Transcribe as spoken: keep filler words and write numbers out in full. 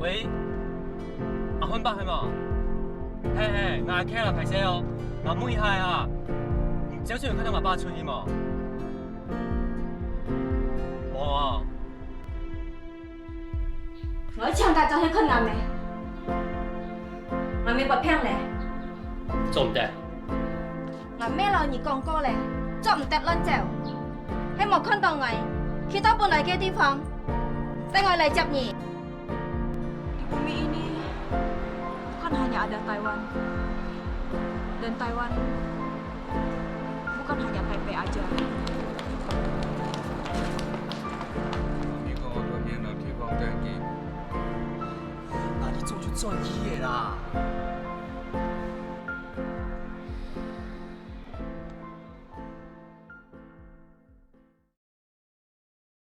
喂，阿芬伯係無？嘿嘿，𠊎阿K啦，壞勢哦，𠊎問一下啊，你朝晨有看到𠊎爸出去無？無啊。 𠊎愛請假轉去看𠊎姆。𠊎姆發病咧。做毋得。𠊎姆摎你講過咧，做毋得亂走。係無看到𠊎去到本來个地方，等𠊎來接你。Ibu Mi ini bukan hanya ada Taiwan, dan Taiwan bukan hanya Taipei aja. Ini kau ada yang nanti bang dengki. 啊，你早就轉去个啦。